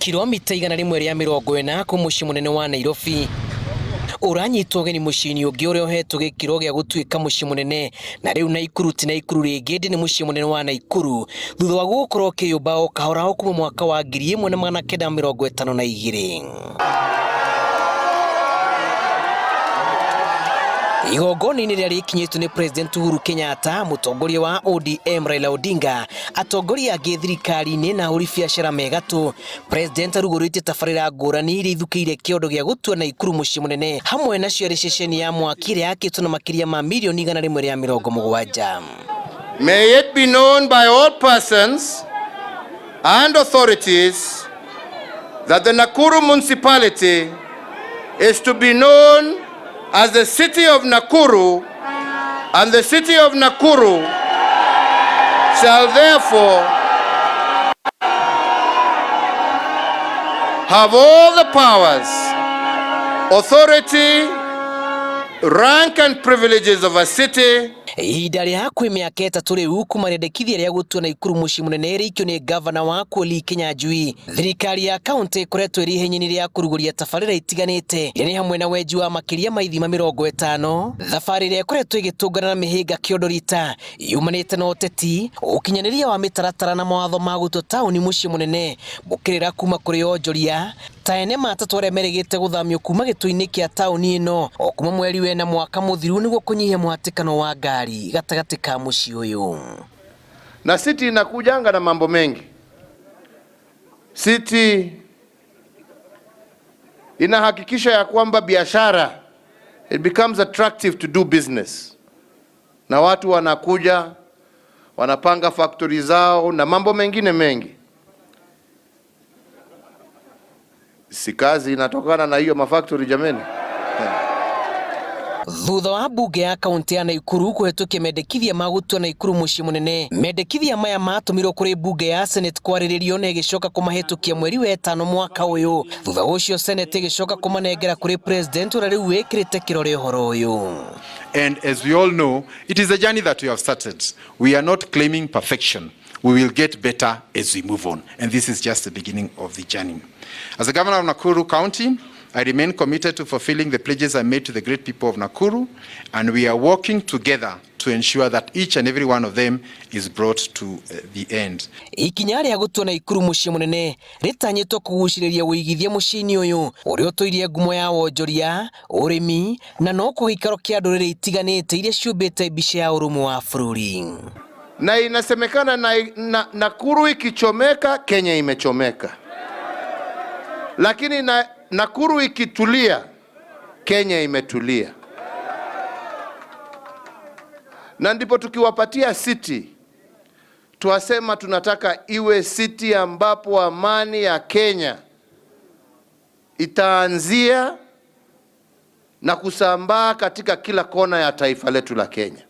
Kilomita 140 kuma mũciĩ mũnene wa Nairobi, ũranyitwo ũgeni mũciĩ-inĩ ũngĩ ũrĩa ũhetwo gĩkĩro gĩa gũtuĩka mũciĩ mũnene, na rĩu Naikuru ti Naikuru rĩngĩ ĩndĩ nĩ mũciĩ mũnene wa Naikuru, thutha wa gũkorwo ũkĩyũmba o kahora o kuma mwaka wa 1952. Igongona-inĩ rĩrĩa rĩkinyĩtio nĩ President Uhuru Kenyatta, mũtongoria wa ODM Raila Odinga, atongoria angĩ thirikari-inĩ na ahũri biacara me gatũ, President arugũrĩtie tabarĩra ngũrani iria ithukĩire kĩondo gĩa gũtua Naikuru mũciĩ mũnene, hamwe nacio arĩ ceceni ya mwaki ĩrĩa yakĩtwo na makĩria ma mirioni 170. May it be known by all persons and authorities that the Nakuru municipality is to be known as the city of Nakuru, and the city of Nakuru shall therefore have all the powers, authority, rank and privileges of a city. Ihinda rĩa hakuhĩ mĩaka 3 rĩu kuma rĩendekithia rĩa gũtua Naikuru mũciĩ mũnene rĩikio nĩ ngavana wa kuo Lee Kinyanjui, thirikari ya kaunti ĩkoretwo ĩrĩ ihenya-inĩ rĩa kũrugũria tabarĩra itiganĩte iria nĩ hamwe na wenji wa makĩria ma ithima 50, thabarĩ ĩrĩa ĩkoretwo ĩgĩtũngana na mĩhĩnga kĩondo rita yumanĩte na ũteti, ũkinyanĩria wa mĩtaratara na mawatho ma gũtua taũni mũciĩ mũnene, mbũkĩrĩra kuma kũrĩ onjoria ta ene matatũ arĩa merĩgĩte gũthamio kuma gĩtũ-inĩ kĩa taũni ĩno o kuma mweri wena mwaka mũthiru nĩguo kũnyihia mũhatĩkano wa ngari gatagatĩ ka mũciĩ ũyũ. Na city inakujanga na mambo mengi. City inahakikisha ya kwamba biashara it becomes attractive to do business, na watu wanakuja wanapanga factory zao na mambo mengine mengi. Si kazi inatokana na hiyo mafactory jameni. Thutha wa mbunge ya kaunti ya Naikuru kũhetũkia mendekithia ma gũtua Naikuru mũciĩ mũnene, mendekithia maya matũmirwo kũrĩ mbunge ya Senate kwarĩrĩrio na ĩgĩcoka kũmahĩtũkia mweri wa ĩtano mwaka ũyũ. Thutha ũcio Senate ĩgĩcoka kũmanengera kũrĩ President ũrĩa rĩu wĩkĩrĩte kĩrore ũhoro ũyũ. And as we all know, it is a journey that we have started. We are not claiming perfection. We will get better as we move on. And this is just the beginning of the journey. As the governor of Nakuru County, I remain committed to fulfilling the pledges I made to the great people of Nakuru, and we are working together to ensure that each and every one of them is brought to the end. Ikinya rĩa gũtua Naikuru mũciĩ mũnene rĩtanyĩtwo kũgucĩrĩria ũigithia mũciĩ-inĩ ũyũ ũrĩa ũtũirie ngumo ya wonjoria, ũrĩmi na no kũhe gĩikaro kĩa ndũrĩrĩ itiganĩte iria ciũmbĩte mbica ya ũrũmwe wa bũrũri. Na inasemekana na Nakuru ikichomeka Kenya imechomeka, lakini na Nakuru ikitulia Kenya imetulia. Na ndipo tukiwapatia city tuwasema tunataka iwe city ambapo amani ya Kenya itaanzia na kusambaa katika kila kona ya taifa letu la Kenya.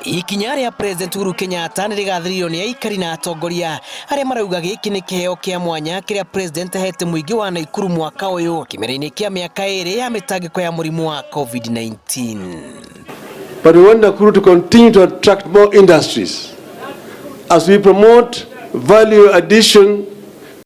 Ikinya rĩa President Uhuru Kenyatta nĩ rĩgathĩrĩirio nĩ aikari na atongoria arĩa marauga gĩkĩ nĩ kĩheo kĩa mwanya kĩrĩa President ahete mũingĩ wa Naikuru mwaka ũyũ kĩmera-inĩ kĩa mĩaka 2 ya mĩtangĩko ya mũrimũ wa COVID-19. But we want Nakuru to continue to attract more industries as we promote value addition